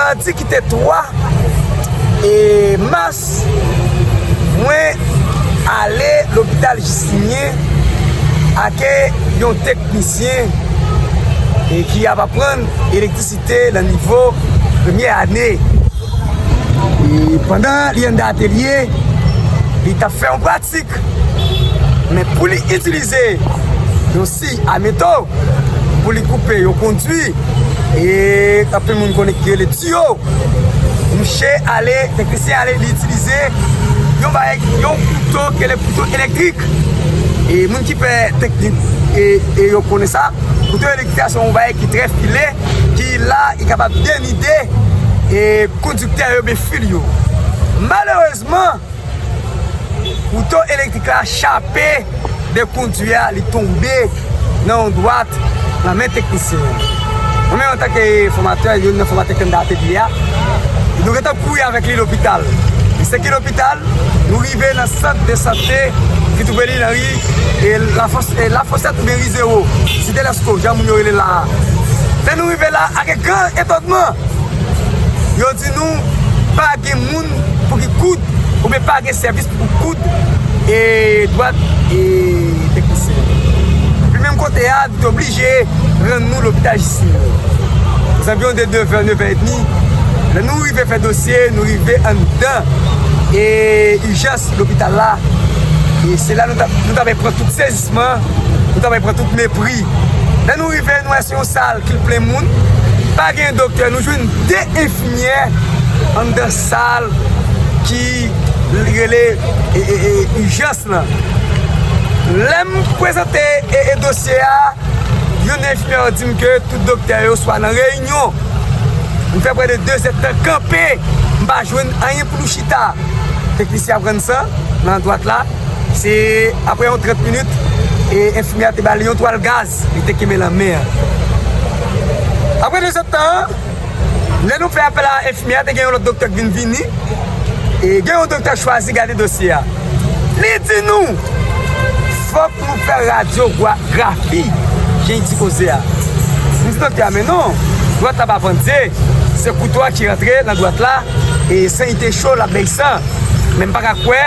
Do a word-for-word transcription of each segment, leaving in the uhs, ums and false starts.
Madi ki te twa e mas, mwen ale lopital Jistinyen ak yon teknisyen e ki ap aprann elektrisite nan nivo premye ane. E pandan li anndan atelye, li t ap fè yon pratik. Men pou li itilize yon siy a meto, pou li koupe yon kondwi, e anpil moun konnen ki rele tiyo. Misye ale, teknisyen ale, li itilize yon bagay, yon kouto ki rele kouto elektrik. E moun ki fè teknik e, e yo konnen sa, kouto elektrik la se yon bagay ki trè file, ki la, li kapab denide e kondiktè yo, ben fil yo. Malerezman, kouto elektrik la chape de kondwi a, li tonbe nan yon dwat nan men teknisyen an. Mwen menm antanke fòmatè, youn nan fòmatè k anndan atelye a, nou gentan kouri avèk li lopital. E se ki lopital, nou rive nan sant de sante ki twouve li nan ri e Lafos-, e Lafosèt oubyen ri Zewo, Site Lèsko, jan moun yo rele la a. Lè nou rive la, ak gran etònman, yo di nou pa gen moun pou ki koud, oubyen pa gen sèvis pou koud e dwat e teknisyen. Epi menm kote a, nou te oblije rann nou lopital Jistinyen. Zanviwon de nevè, nevè edmi, lè nou rive fè dosye, nou rive anndan e ijans lopital la. E se la nou ta, nou ta pran tout sezisman, nou ta pran tout mepri. Lè nou rive, nou wè se yon sal ki plen moun. Pa gen doktè, nou jwenn de enfimyè anndan sal ki rele e, e, e, ijans lan. Lè m prezante e, e dosye a, youn nan enfimyè yo di m ke tout doktè yo swa nan reyinyon. M fè prè de de zèdtan kanpe, m pa jwenn anyen pou nou chita. Teknisyen ap rann san nan dwat la. Se apre yon trant minit, e enfimyè a te ba li yon twal gaz, li te kenbe nan men an. Apre de zèdtan an, lè nou fè apèl a enfimyè a, te gen yon lòt doktè k vin vini. E gen yon doktè k chwazi gade dosye a. Li di nou, fòk nou fè radyografi, jan l di koze a. M di doktè a, men non, dwat la pa pandye, se kouto a ki rantre nan dwat la, e san li te cho, l ap bay san. Men m pa ka kwè,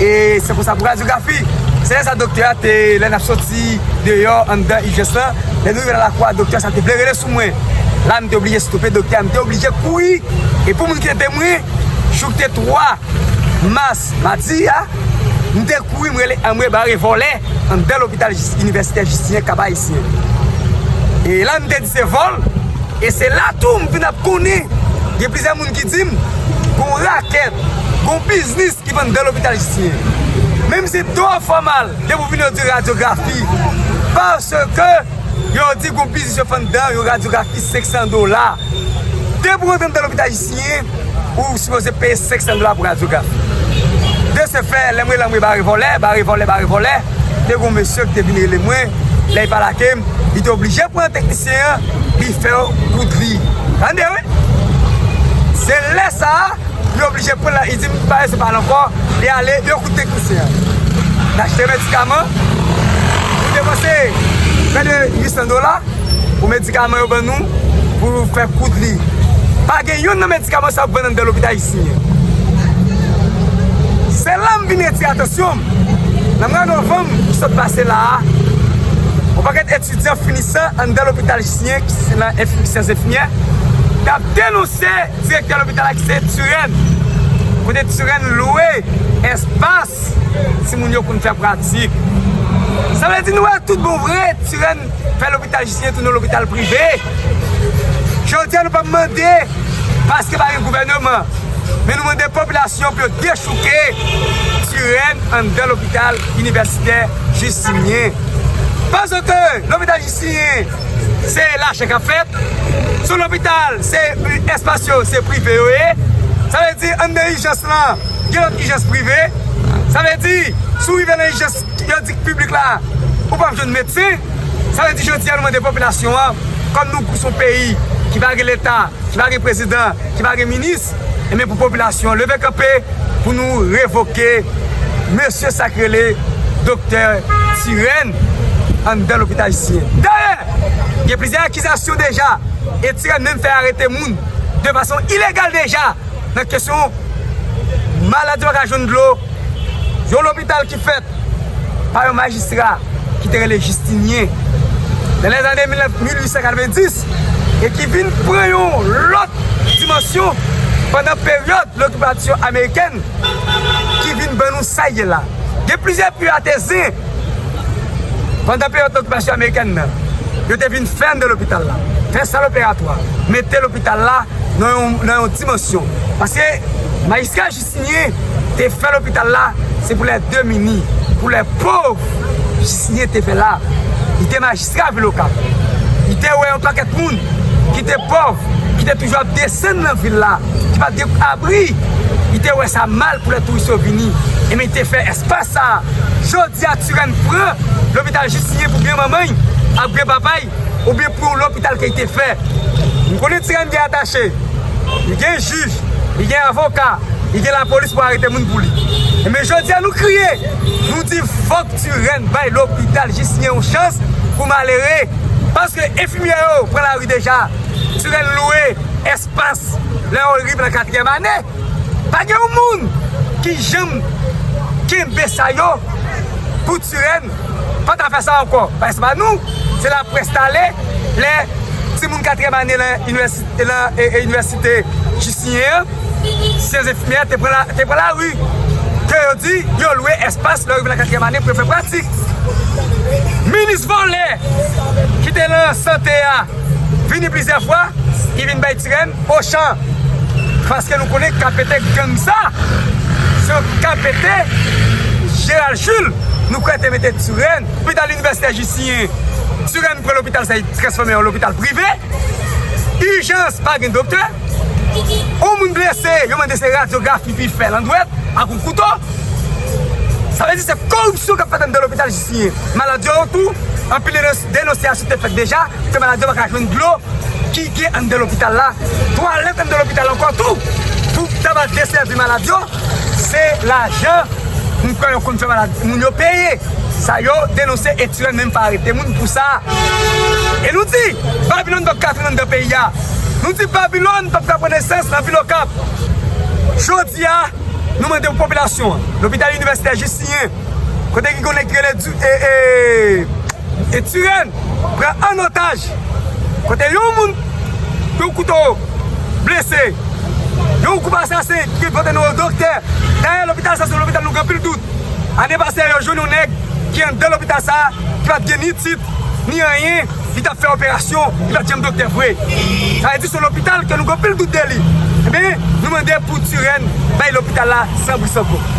e se konsa pou radyografi. Se lè sa doktè a te, lè n ap soti deyò anndan ijans lan, lè nou rive nan lakou a, doktè sa te vle rele sou mwen. La, m te oblije stope doktè a, m te oblije kouri. E pou moun ki te temwen, jou ki te twa mas, madi a, m te kouri, m rele, m rele bare vòlè anndan lopital Jis-, inivèsitè Jistinyen Kap Ayisyen. E la, m te di se vòl. E se la tou m vin ap konnen, gen plizyè moun ki di m, gon rakèt, gon biznis ki vann anndan lopital Jistinyen. Menm si twò fò mal, depi w vini yo di radyografi. Paske yo di gon biznis yo fè anndan, yon radyografi senk san dola. Depi w rantre anndan lopital Jistinyen, ou sipoze peye senk san dola pou radyografi. De se fè, lè m rele, m rele bare vòlè, bare vòlè, bare vòlè, te gon mesye ki te vin rele mwen, lè l pale ak m, li te oblije pran teknisyen an, li fè koud li. Tande, wi? Se lè sa a, li oblije pran l, li di m pa bezwen pale ankò, li ale, yo koud teknisyen an. N achte medikaman, nou depanse prè de uit san dola pou medikaman yo ban nou, pou fè koud li. Pa gen youn nan medikaman sa yo k vann anndan lopital Jistinyen. Se la m vin atire atansyon m. Nan mwa novanm ki sot pase la a, yon pakèt etidyan finisan anndan lopital Jistinyen, ki se nan enfim-, syans enfimyè, t ap denonse direktè lopital la ki se Turenne. Kote Turenne lwe espas timoun yo konn fè pratik. Sa vle di nou wè tout bon vre, Turenne fè lopital Jistinyen tounen yon lopital prive. Jodi a nou p ap mande paske pa gen gouvèneman, men nou mande popilasyon pou yo dechouke Turenne anndan lopital inivèsitè Jistinyen. Paske lopital Jistinyen, se lajan k ap fèt. Sou lopital, se espas yo, se prive yo ye. Sa vle di, anndan ijans lan, gen lòt ijans prive. Sa vle di, si w rive nan ijans yo di k piblik la, ou p ap jwenn medsen. Sa vle di, jodi a, nou mande popilasyon an, kòm nou se yon peyi ki pa gen Leta, ki pa gen prezidan, ki pa gen minis, ebyen pou popilasyon an leve kanpe pou nou revoke mesye sa k rele Doktè Turenne anndan lopital Jistinyen. Dayè, gen plizyè akizasyon deja, e Turenne menm fè arete moun de fason ilegal deja nan kesyon malad yo pa ka jwenn dlo. Yon lopital ki fèt pa yon majistra ki te rele Jistinyen nan lèzane mil uit san katrevenndis e ki vin pran yon lòt dimansyon pandan peryòd lokipasyon amerikèn ki vin ban nou sa l ye la. Gen plizyè pye atè zen pandan peryòd lokipasyon amerikèn nan, yo te vin fè anndan lopital la, fè sal operatwa, mete lopital la nan yon, nan yon dimansyon. Paske majistra Jistinyen te fè lopital la, se pou lè demini, pou lè pòv. Jistinyen te fè la. Li te majistra vil Okap. Li te wè yon pakèt moun ki te pòv, ki te toujou ap desann nan vil la, ki pa t gen abri. Li te wè sa mal pou lè touris yo vini. Ebyen, li te fè espas sa a. Jodi a, Turèn pran lopital Jistinyen pou byen manman l ak byen papa l, oubyen pou lopital ke li te fè. M konnen Turèn gen atache, li gen jij, li gen avoka, li gen lapolis pou arete moun pou li. Ebyen, jodi a, nou kriye, nou di fòk Turèn bay lopital Jistinyen yon chans pou malere. Paske enfimyè yo pran lari deja. Turèn lwe espas lè yo rive nan katriyèm ane. Pa gen yon moun ki janm kenbe sa yo pou Turèn pa ta fè sa ankò. Paske se pa nou, se laprès t ale lè timoun katriyèm ane nan inivèsite, nan, e, e, inivèsite Jistinyen an, syans enfimyè te pran la, te pran lari. Ke yo di, yo lwe espas lè yo rive nan katriyèm ane pou yo fè pratik. Minis vòlè ki te nan sante a vini plizyè fwa, ki vin bay Turèn Ochan. Paske nou konnen K P T gang sa, se yon K P T Gérald Jules, nou kwè te mete Turèn. Lopital Inivèsitè Jistinyen, Turèn pran lopital sa, li transfòme an lopital prive. Ijans, pa gen doktè. Yon moun blese, yo mande se radyografi pou l fè nan dwèt ak yon kouto. Sa vle di se koripsyon k ap fèt anndan lopital Jistinyen. Malad yo tou, anpil denons-, denonsyasyon te fèt deja, ke malad yo pa ka jwenn dlo ki gen anndan lopital la. Twalèt anndan lopital ankò tou, pou ta va desèvi malad yo, se lajan, m kwè yo konn fè malad, moun yo peye. Sa yo denonse e Turèn menm pa arete moun pou sa. E nou di, Babilòn p ap ka tounen anndan peyi a. Nou di Babilòn p ap ka pran nesans nan vil Okap. Jodi a, nou mande pou popilasyon an, lopital inivèsitè Jistinyen, kote ki konnen ki rele di, e, e, e Turèn, pran an otaj, kote yon moun, yon kouto blese, yon gwoup asasen ki pote nou yon doktè. Dayè, lopital sa se yon lopital nou gen anpil dout. Ane pase, yo jwenn yon nèg ki anndan lopital sa, ki pa t gen ni tit, ni anyen, li t ap fè operasyon, li pa t janm doktè vre. Sa vle di se yon lopital ke nou gen anpil dout de li. Ebyen, nou mande pou Turèn bay lopital la san bri san kont.